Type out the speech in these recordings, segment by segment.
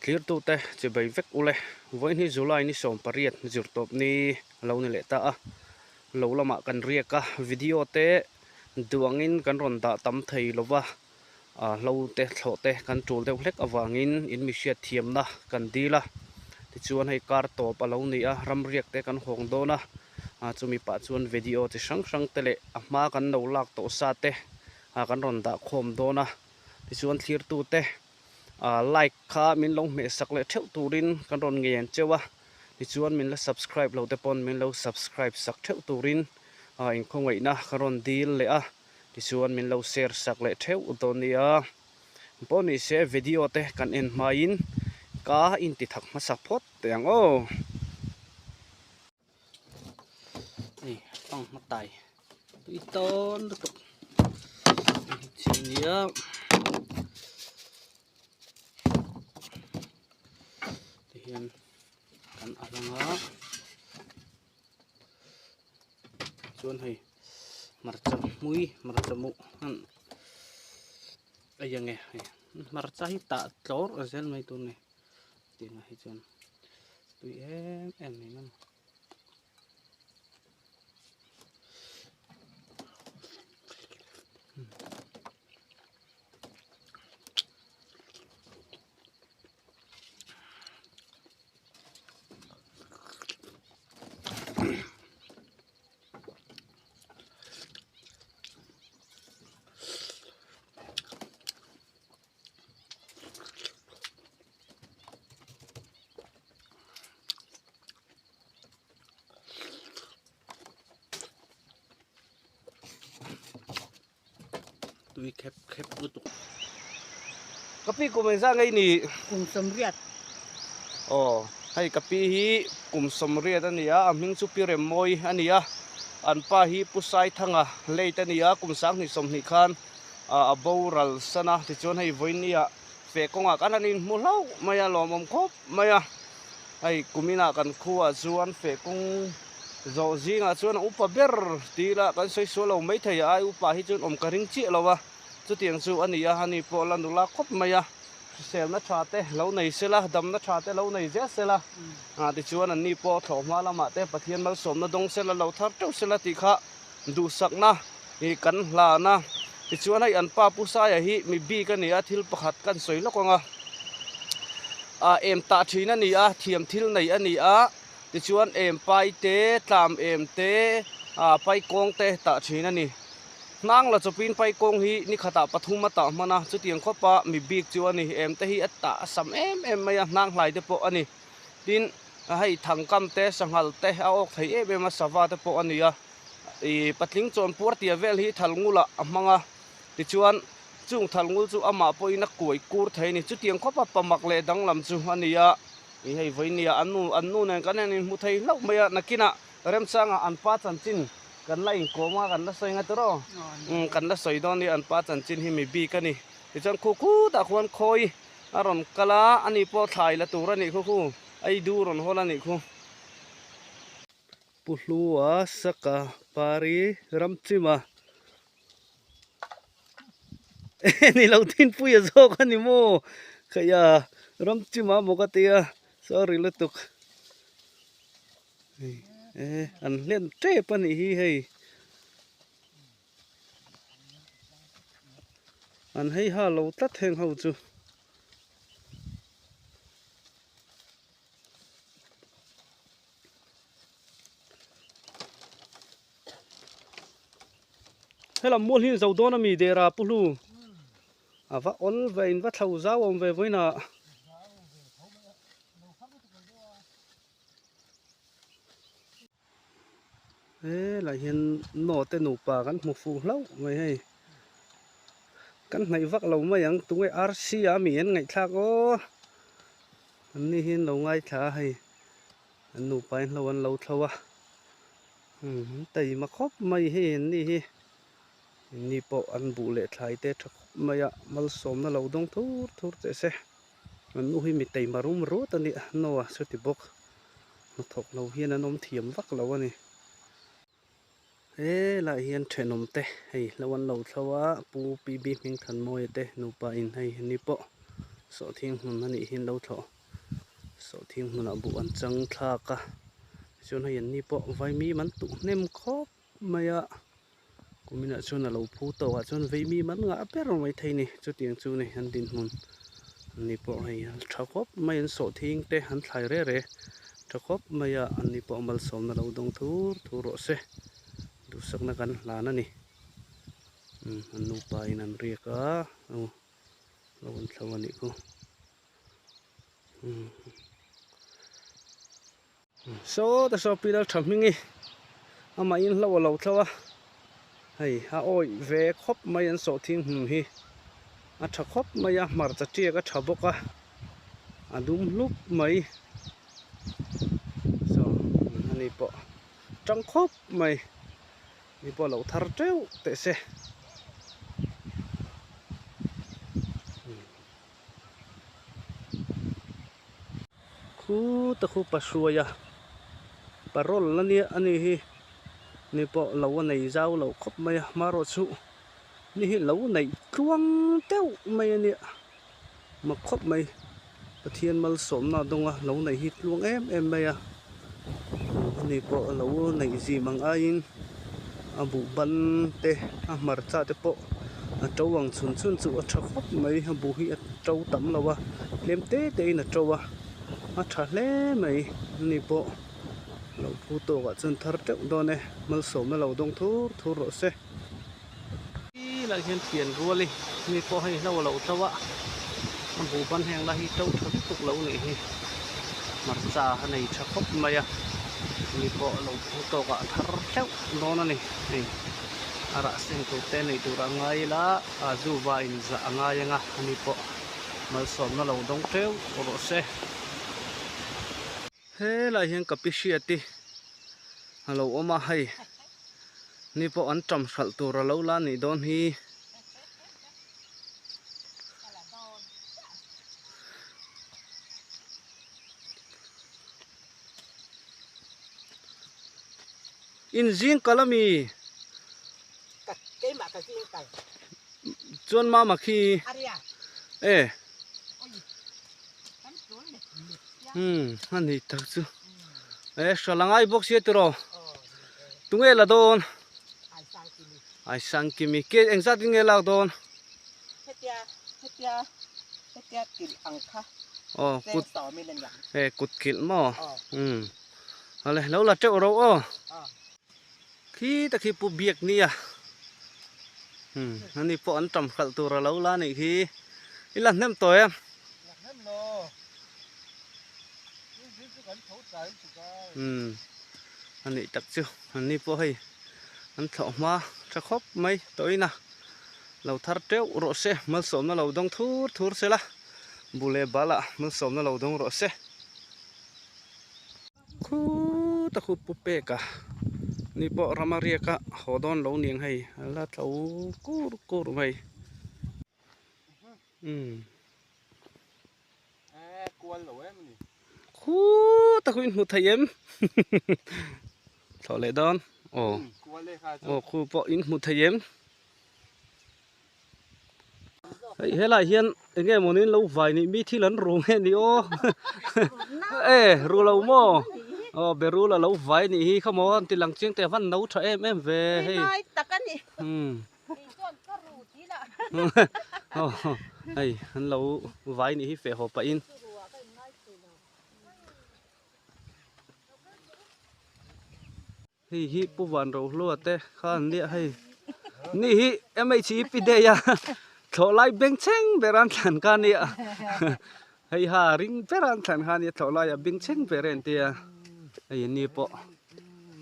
Thlirtute chibai vek ule. Vawiin hi July ni 18 zirtawp ni a lo ni leh ta a. Lo lamah kan riak a, video te duangin kan rawn dah tam thei lo va, hlo te thlawh te kan tul deuh hlek avangin in mi hriat thiamna kan dil a. Tichuan hei kar tawp a lo ni a, ramriak te kan hawng dawn a, chumi pah chuan video chi hrang hrang te leh a hma kan lo lak tawh sa te kan rawn dah khawm dawn a. Tichuan thlirtute like kha min lo hmeh sak leh theuh turin kan rawn ngei ang cheu a, tichuan min la subscribe lo te pawn min lo subscribe sak theuh turin inkhawngaihna ka rawn dil leh a, tichuan min lo share sak leh theuh dawn nia. Pawh ni se video te kan en hmain ka inti thak hmasa phawt teh ang aw. Hei pang hma tai tui tawn lutuk chi nia tihian kan al anga chuan hei hmarcha hmui hmarcha muh an ei ange hei hmarcha hi tah tlawr zel mai tur a ni. Tiangah hi chuan tui em em mai ngam. Tui khep khep lutuk. Ka pi kum engzah ngei ni? Kum sawmriat. Aw, hei ka pi hi kum sawmriat a ni a, a hming chu Pi Remmawi a ni a, an pa hi Pu Saithanga late a ni a, kum sanghnih sawmhnih khan a boral san a, tichuan hei vawinia feh kawngah kan han inhmu hlauh mai a, lawmawm khawp mai a, hei kuminah kan khuaah chuan feh kawng zawh zingah chuan a upa ber tih ila kan sawi sual lo maithei a, ai upa hi chuan awm ka ring chiah lo a, chutiang chu a ni a, ani pawh la nula khawp mai a, hriselna tha te lo nei sela, damna tha te lo nei zel sela, tichuan anni pawh thlawhhma lamah te Pathian malsawmna dawng sela lo thar teuh sela tih kha Duhsakna hi kan hlan a, tichuan hei an pa Pu Saia hi mi bik a ni a, thil pakhat kan sawi lawk ang a, ah em tah thin a ni a, thiam thil nei a ni a, tichuan em pai te, tlam em te, ah pai kawng te tah thin a ni. Hnang la chawpin pai kawng hi ni khatah pathum a tah hman a, chutiang khawpa mi bik chu a ni, em te hi a tah a sam em em mai a, hnang hlai te pawh a ni. Tin, hei thangkam te, sanghal te a awk thei em em a, sava te pawh a ni a. Ih patling chawn puar tia vel hi thalngulah a hmang a, tichuan chung thalngul chu amah pawhin a kuai kur thei a ni. Chutiang khawpa pamak leh danglam chu a ni a, ih hei vawinia an nu an nu nen kan han inhmu thei hlauh mai a, nakinah remchangah an pa chanchin kan la inkawm a, kan la sawi nga tiraw? Umm kan la sawi dawn nia an pa chanchin hi mi bik a ni. Tichuan khu khutah khuan khawi a rawn kal a, ani pawh thlai la tur a nih khu khu, ei du rawn hawl a nih khu. Pu Hlua Saka Pari Ramchima ni lo Thinpuia zawk a ni maw khaia Ramchima maw ka tia sorry lutuk e an hlen tep a nih hi hei an hei ha lo tlat heng ho chu. Helam mual hi an zo dawn a mi dera pu hlu a va awl ve in va thlo zau awm ve vawiin ah. Helai hian naw te nupa kan hmu fuh hlauh mai hei kan hnaih vak lo mai ang tunge arsi a mi an ngaihthlak aw an ni hi an lo ngaithla a hei an nupa in hlo an lo thlo a umm taima khawp mai hei an ni hi an ni pawh an buh leh thlai te tha khawp mai a malsawmna lo dawng thur thur teh se an nu hi mi taima rum rut a nia naw a chuti bawk. Hnathawk lo hian an awm thiam vak lo a ni. Helaiah hian thenawm te hei hlo an lo thlo a, Pu PB Hmingthanmawia te nupa in hei ni pawh Sawhthing hmun a nih hi an lo thlawh sawhthing hmunah buh an chang thlak a tichuan hei an ni pawh vaimim an tuh hnem khawp mai a kuminah chuan a lo phu tawk ah chuan vaimim an ngah ber mai thei a ni chutiang chu ni an dinhmun an ni pawh hei a tha khawp mai an sawhthing te an thlai reh reh tha khawp mai a an ni pawh malsawmna lo dawng thur thur rawh se duhsakna kan hlan a ni umm an nupa in an riak a. Lo an thlo a nih khu. Saw ta saw pi lal tha hming i amah in hlo a lo thlo a hei a awih ve khawp mai an sawh thing hmun hi a tha khawp mai a hmarcha tiak a tha bawk a a dum hlup mai saw ani pawh tang khawp mai. Ni pawh lo thar teuh teh se. Khuta khu pa hruai a parole a nia a ni hi ni pawh lo a nei zau lo khawp mai a hmarawh chu ni hi lo neih tluang deuh mai a nia mak khawp mai Pathian malsawmna a dawng a lo neih hi tluang em em mai a ani pawh a lo neih zim ang aiin a buh ban te a hmarcha te pawh a to ang chhun chhun chu a tha khawp mai a buh hi a to tam lo a tlem te te in a to a a tha hle mai ani pawh lo phu tawk ah chuan thar teuh dawn e malsawmna lo dawng thur thur rawh se. Lai hian thian rual i mi pawh hei hlo a lo tlo a a buh ban heng lai hi to tha lutuk lo nih hi hmarcha a nei tha khawp mai a mi pawh lo phu tawk ah a thar hleuh dawn a ni hei a rah seng tur te nei tur a ngai ila a zu va in zah a ngai ang a ani pawh malsawmna lo dawng teuh rawh se. Helai hian ka pi hriat i a lo awm a hei ni pawh an tam hralh tur a lo la nih dawn hi. Inzing kal ami? Chuan mama khi e. Umm a ni tak chu e hral a ngai bawk sia tiraw tunge la dawn Aisangkimi ke engzat in nge lak dawn aw kut e kut kilh maw umm awle lo la teuh ro aw khi tak hi pu biak nia umm ani pawh an tam hralh tur a lo la nih khi i la hnem tawh em. Umm a nih tak chu an ni pawh hei an thlawh hma tha khawp mai tawhin a lo thar teuh rawh se malsawmna lo dawng thur thur se la bu leh bal ah malsawmna lo dawng rawh se khuta khu pu pek a ni pawh rama riak a haw dawn lo niang hei a la tlo kur kur mai umm. Khu tak in hmu thei em thlawh leh dawn aw aw khu pawh in hmu thei em hei helai hian eng nge mawni lo vai nih mi thil an ru nge ni aw e ru lo maw aw berul a lo vai nih hi kha maw an ti lang chiang te a van no tha em em ve hei umm. Hei an lo vai nih hi feh haw pahin. Hei hi Pu Van Rohlua te kha an nia hei. Ni hi MHEP day a thlawh lai beng chheng ber an thlan kha nia. Hei ha ring ber an thlan kha nia thlawh lai a beng chheng ber a entir a. Hei ni pawh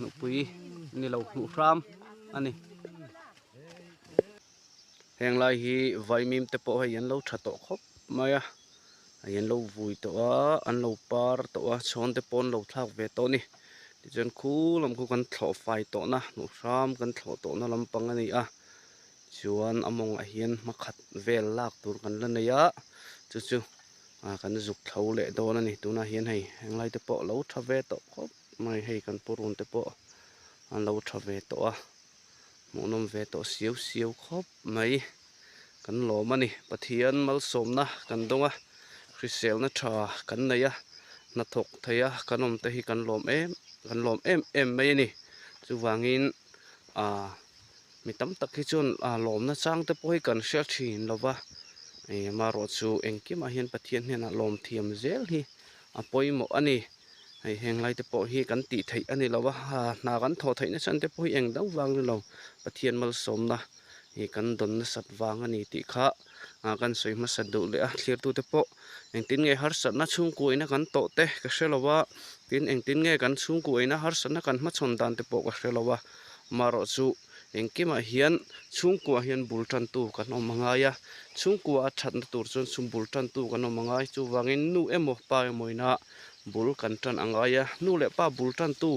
nupui ni lo hmuh hram a ni. Heng lai hi vaimim te pawh hei an lo tha tawh khawp mai a hei an lo vui tawh a an lo par tawh a chhawn te pawh an lo thlak ve tawh a ni tichuan khu lam khu kan thlawh fai tawh na hnuh hram kan thlawh tawh na lampang a ni a chuan a mawngah hian hmakhat vel lak tur kan la nei a chu chu ah kan zuk thlo leh dawn a ni tunah hian hei heng lai te pawh a lo tha ve tawh khawp mai hei kan purun te pawh an lo tha ve tawh a. Hmuhnawm ve tawh siau siau khawp mai. Kan lawm a ni. Pathian malsawmna kan dawng a. Hriselna tha kan nei a, hnathawk thei a kan awm te hi kan lawm em kan lawm em em mai a ni. Chuvangin ah mi tam tak hi chuan ah lawmna chang te pawh hi kan hria thin lo va, ih amaherawhchu engkimah hian Pathian hnenah lawm thiam zel hi a pawimawh a ni. Hei heng lai te pawh hi kan tih theih a ni lo a, hna kan thawh theih nasa te pawh hi eng deuh vang ni lo Pathian malsawmna ih kan dawn nasat vang a ni tih kha ah kan sawi hmasa duh leh a thlirtute pawh engtin nge harsatna chhungkuaina kan tawh te ka hre lo a tin engtin nge kan chhungkuaina harsatna kan hmachhawn dan te pawh ka hre lo a amaherawhchu engkimah hian chhungkuaah hian bul tantu kan awm a ngai a chhungkua a thatna tur chuan chhung bul tantu kan awm a ngai chuvangin nu emaw pa emaw ina bul kan tan a ngai a nu leh pa bul tantu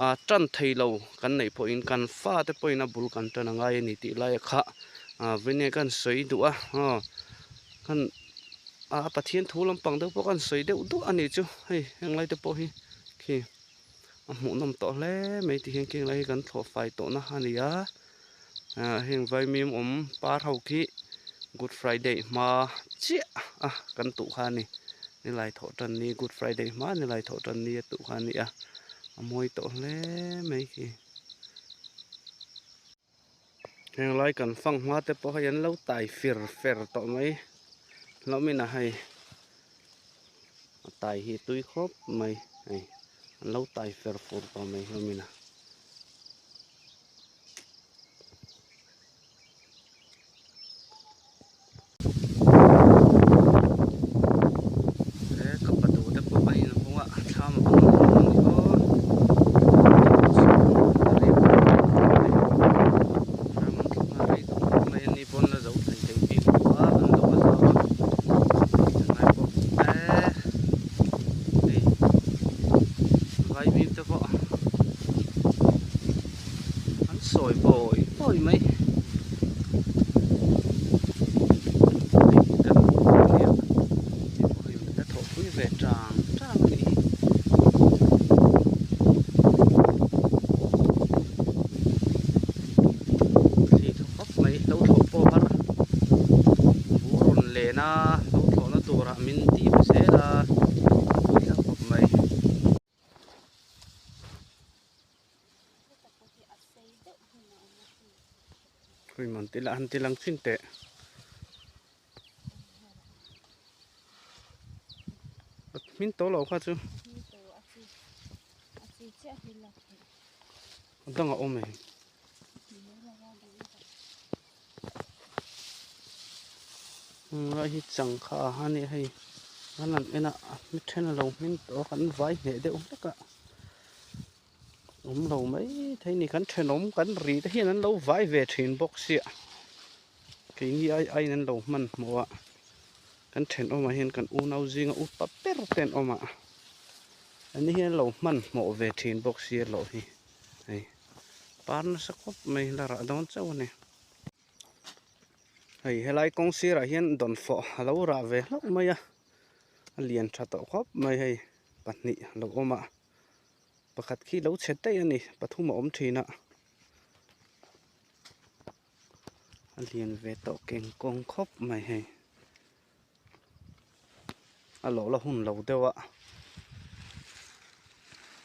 ah tan thei lo kan neih pawhin kan fate pawhin a bul kan tan a ngai a ni tih laia kha ah vawin kan sawi duh a aw kan ah Pathian thu lampang deuh pawh kan sawi deuh duah a nih chu hei heng lai te pawh hi khi a hmuhnawm tawh hle mai ti hian kheng lai hi kan thlawh fai tawh na a ni a ah heng vaimim awm par ho khi good friday hma chiah a kan tuh kha a ni nilai thawh tan ni good friday hma nilai thawh tan ni a tuh kha a ni a a mawi tawh hle mai khi. Heng lai kan fang hma te pawh hei an lo tai fir fer tawh mai hlawmin a hei a tai hi tui khawp mai hei an lo tai fer fur tawh mai hlawmin a. He ka pa duh te pawh a inhawng a thlam a awm a ni aw mai a ni pawn la zo thei thei bik lo a an lo a zau a tunlai pawh e hei vaimim te pawh an sawi bawi bawi mai kan nia hei la thawhpui ve tang tang a nih hi thli thaw khawp mai lo thlawh pawh har bur rawn len a lo thlawhna turah min tih zel a pui hlauh khawp mai. Ui man tila han ti lang chin teh. Hmin to lo kha chu. A dang a awm e. Ngai hi changkha a ni hei kan han en a mi then a lo hming tawh a kan vai hneh deuh hlek a awm lo mai thei a ni kan thenawm kan ri te hian an lo vai ve thin bawk sia keini ai aiin an lo hmanhmawh a kan thenawmah hian kan unau zinga upa ber te an awm a an ni hian an lo hmanhmawh ve thin bawk sia loh hi. Hei par nasa khawp mai la rah dawn chauh a ni. Hei helai kawng sirah hian dawnfawh a lo rah ve hlauh mai a, a lian tha tawh khawp mai hei pahnih a lo awm a, pakhat khi lo chhe daih a ni pathum a awm thin a, a lian ve tawh keng kawng khawp mai hei. A lawh la hun lo deuh a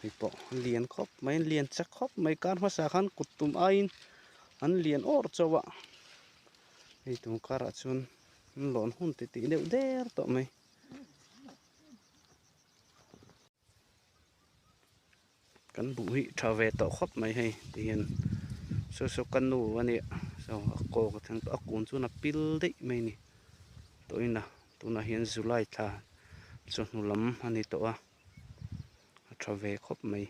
hei pawh a lian khawp mai a lian chak khawp mai kar hmasa khan kut tum aiin an lian awr chauh a hei tun karah chuan an lawn hun titih deuh der tawh mai. Kan buh hi tha ve tawh khawp mai hei ti hian saw saw ka nu a nia saw a kaw ka thleng tawh a kun chuan a pil daih mai a ni tawhin a tunah hian July thla chawhnu lam a ni tawh a a tha ve khawp mai.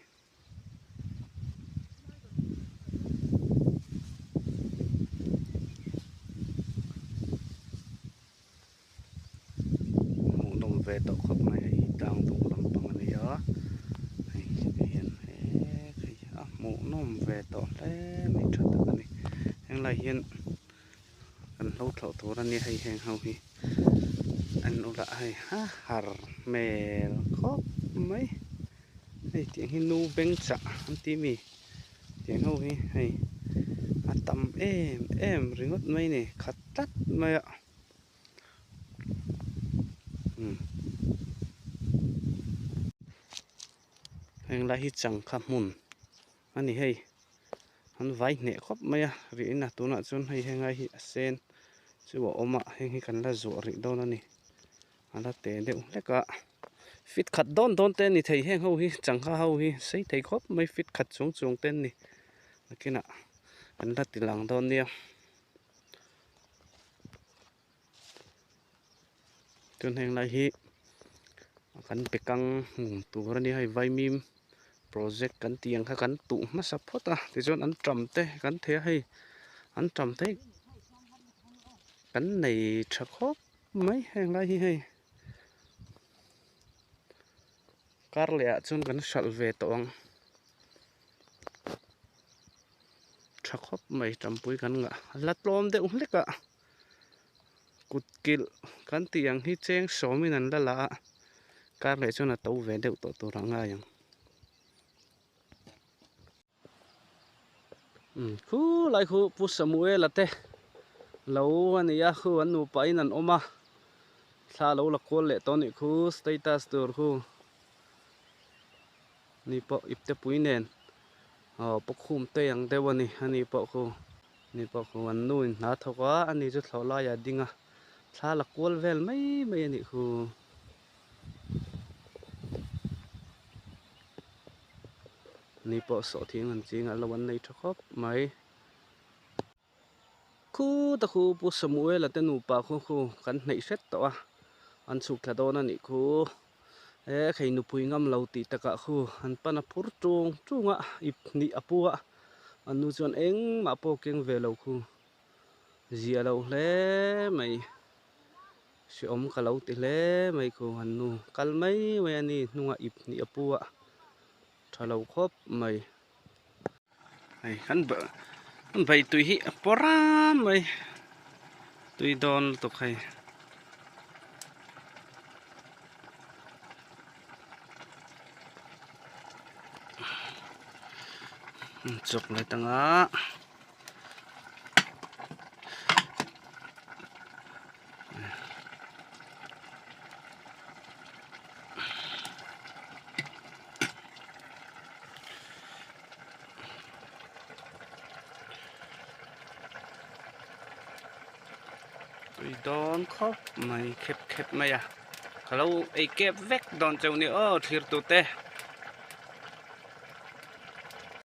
Hmuhnawm ve tawh khawp mai hei hi tlang dung lampang a ni a hei hian hek hei a hmuhnawm ve tawh hle mai tha tak a ni henglai hian kan hlo thlawh tur a nia hei heng ho hi an ula hei a har hmel khawp mai hei tiang hi nu beng chah an ti mi tiang ho hi hei a tam em em ringawt mai a ni khat tlat mai a. Umm heng lai hi changkha hmun a ni hei an vai hneh khawp mai a rih in a tunah chuan hei hengai hi a sen chu a awm a heng hi kan la zuah rih dawn a ni a la te deuh hlek a fit khat dawn dawn te a ni thei heng ho hi changkha ho hi sei thei khawp mai fit khat chung chung te an ni nakinah kan la ti lang dawn nia. Chuan heng lai hi kan pe kang hmun tur a nia hei vaimim project kan tih ang kha kan tuh hmasa phawt a tichuan an tam te kan thei a hei an tam te hi kan nei tha khawp mai heng lai hi hei kar leh ah chuan kan hralh ve tawh ang. Tha khawp mai tampui kan ngah a la tlawm deuh hlek a kut kilh kan tih ang hi cheng sawmin an la la a kar leh chuan a to ve deuh tawh tur a ngai ang umm khulai khu Pu Samuela te lo a ni a khu an nupa in an awm a thla a lo la kual leh tawh a nih khu status tur khu. Ni pawh ipte pui nen aw pawkhum te ang deuh a ni a ni pawh khu ni pawh khu an nu in hna thawk a a ni chu thlawh lai ah ding a thla la kual vel mai mai a nih khu. Ni pawh sawhthing an ching a lo an nei tha khawp mai. Khuta khu Pu Samuela te nupa khu khu kan hnaih hret tawh a an chhuk thla dawn a nih khu. He khei nupui ngam lo tih takah khu an pan a phur tung tung a ip hnih a pu a an nu chuan engmah pawh keng ve lo khu zia lo hle mai hreawm ka lo ti hle mai khu an nu kal mai mai a ni hnungah ip hnih a pu a tha lo khawp mai. Hei kan bai tui hi a pawr a mai tui dawn lutuk hei. Chawk leh tang a. Tui dawn khawp mai khep khep mai a ka lo ei kep vek dawn cheu ni aw thlir tute.